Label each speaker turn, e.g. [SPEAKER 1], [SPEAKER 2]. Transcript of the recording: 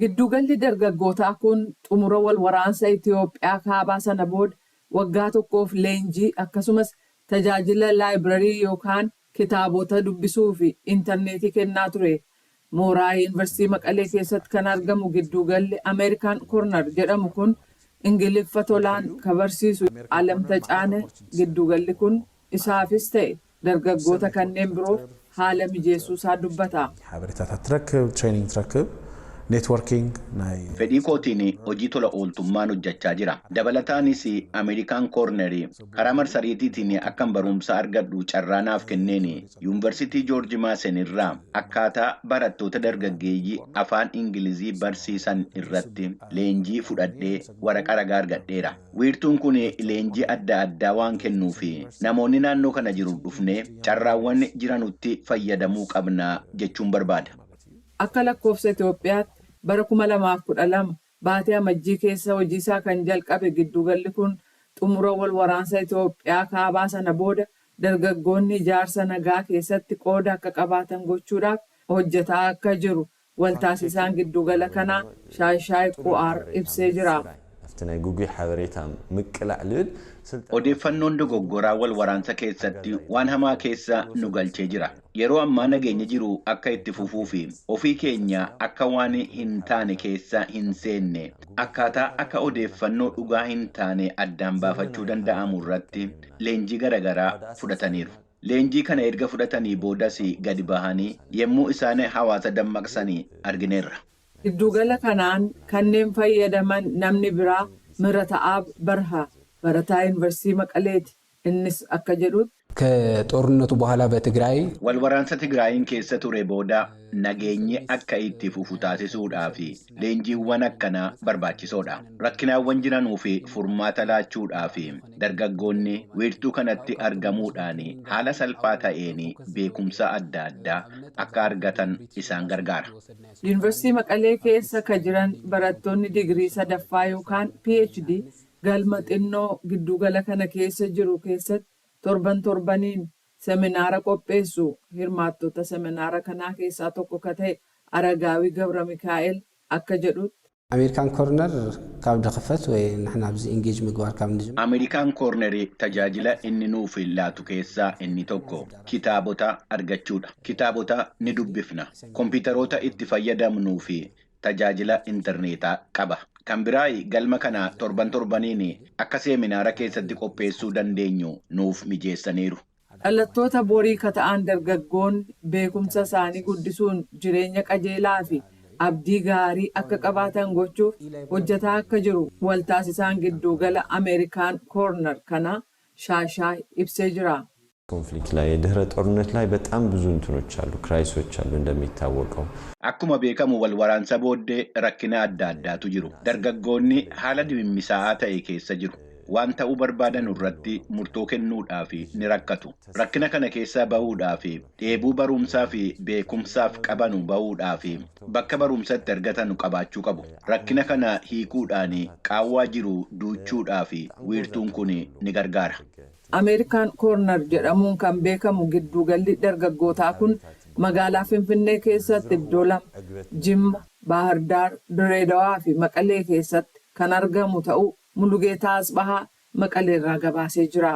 [SPEAKER 1] Gidduugalli dargaggootaa kun xumura wal waraansa Itiyoophiyaa kaabaa sana booda waggaa tokkoof leenjii akkasumas tajaajila laayibrarii yookaan kitaabota dubbisuu fi intarneetii kennaa ture. Mooraa Yuunivarsiitii Maqalee keessatti kan argamu gidduugalli Ameerikaan Kornar jedhamu kun Ingiliffa tolaan ka barsiisu Alam Tacaane gidduugalli kun isaafis ta'e dargaggoota kanneen biroof haala mijeessuu isaa dubbata.
[SPEAKER 2] ሓበሬታታት ትረክብ training ትረክብ networking ናይ
[SPEAKER 3] Fedhii kootiin hojii tola ooltummaan hojjechaa jira. Dabalataanis Ameerikaan Koornerii karaa marsariitiitiin akkan barumsa argadhu carraa naaf kenneen Yuunivarsiitii Joorji Maasen irraa akkaataa barattoota dargaggeeyyii afaan Ingilizii barsiisan irratti leenjii fudhadhee waraqaa ragaa argadheera. Wiirtuun kun leenjii adda addaa waan kennuuf namoonni naannoo kana jiru dhufnee carraawwan jiranutti fayyadamuu qabna jechuun barbaada.
[SPEAKER 1] Akka lakkoofsa Itoophiyaatti bara 2012 baatee Amajjii keessa hojiisaa kan jalqabe gidduugalli kun xumura wal waraansa Itoophiyaa kaabaa sana booda dargaggoonni ijaarsa nagaa keessatti qooda akka qabaatan gochuudhaaf hojjetaa akka jiru waltaasisaan giddugala kanaa Shaashaay Qu'aar ibsee jira.
[SPEAKER 4] ኣብቲ ናይ ጉጉይ ሓበሬታ ምቅላዕ ልብል
[SPEAKER 3] Odeeffannoon dogoggoraa wal waraansa keessatti waan hamaa keessa nu galchee jira. Yeroo ammaa nageenya jiru akka itti fufuu fi ofii keenya akka waan hin taane keessa hin seenne akkaataa akka odeeffannoo dhugaa hin taane addaan baafachuu danda'amu irratti leenjii garaagaraa fudhataniiru. Leenjii kana erga fudhatanii boodas gadi bahanii yommuu isaan hawaasa dammaqsanii argineerra.
[SPEAKER 1] Giddugala kanaan kanneen fayyadaman namni biraa Mirata'aab Barha barataa Yuunivarsiitii Maqaleeti. Innis akka jedhutti,
[SPEAKER 5] ከጦርነቱ በኋላ በትግራይ
[SPEAKER 3] Wal waraansa Tigraayin keessa ture booda nageenyi akka itti fufu taasisuudhaaf leenjiiwwan akkanaa barbaachisoodha. Rakkinaawwan jiranuu fi furmaata laachuudhaaf dargaggoonni wiirtuu kanatti argamuudhaan haala salphaa ta'een beekumsa adda addaa akka argatan isaan gargaara.
[SPEAKER 1] Yuunivarsiitii Maqalee keessa ka jiran barattoonni digirii sadaffaa yookaan PhD galma xinnoo giddugala kana keessa jiru keessatti torban torbaniin seminaara qopheessu. Hirmaattota seminaara kanaa keessaa tokko ka ta'e Aragaawii Gabra Mikaa'el akka jedhutti,
[SPEAKER 5] ኣሜሪካን ኮርነር ካብ ድኽፈት ወይ ንሕና ኣብዚ engage ምግባር ካብ ንጅምር
[SPEAKER 3] Ameerikaan Koornerii tajaajila inni nuuf laatu keessaa inni tokko kitaabota argachuudha. Kitaabota ni dubbifna. Kompiitaroota itti fayyadamnuu fi tajaajila intarneetaa qaba. Kan biraa galma kana torban torbaniin akka seeminaara keessatti qopheessuu dandeenyu nuuf mijeessaniiru.
[SPEAKER 1] Dhalattoota borii ka ta'an dargaggoonni beekumsa isaanii guddisuun jireenya qajeelaa fi abdii gaarii akka qabaatan gochuuf hojjetaa akka jiru waltaasisaan giddugala Ameerikaan Koornar kana Shaashaa ibsee jira.
[SPEAKER 4] conflict ላይ የድህረ ጦርነት ላይ በጣም ብዙ እንትኖች አሉ፣ crisis ኦች አሉ እንደሚታወቀው።
[SPEAKER 3] Akkuma beekamu wal waraansa booddee rakkina adda addaatu jiru. Dargaggoonni haala dimimmisaa'aa ta'e keessa jiru. Waan ta'uu barbaadan irratti murtoo kennuudhaaf ni rakkatu. Rakkina kana keessaa bahuudhaaf, dheebuu barumsaa fi beekumsaaf qabanu bahuudhaaf bakka barumsatti argatan qabaachuu qabu. Rakkina kana hiikuudhaan qaawwaa jiru duuchuudhaaf wiirtuun kun ni gargaara.
[SPEAKER 1] Ameerikaan Koornar jedhamuun kan beekamu gidduugalli dargaggootaa kun magaalaa Finfinnee keessatti iddoo lama, Jimma, Baahirdaar, Direedawaa fi Maqalee keessatti kan argamu ta'uu Mulugeetaa Asbahaa Maqaleerraa gabaasee jira.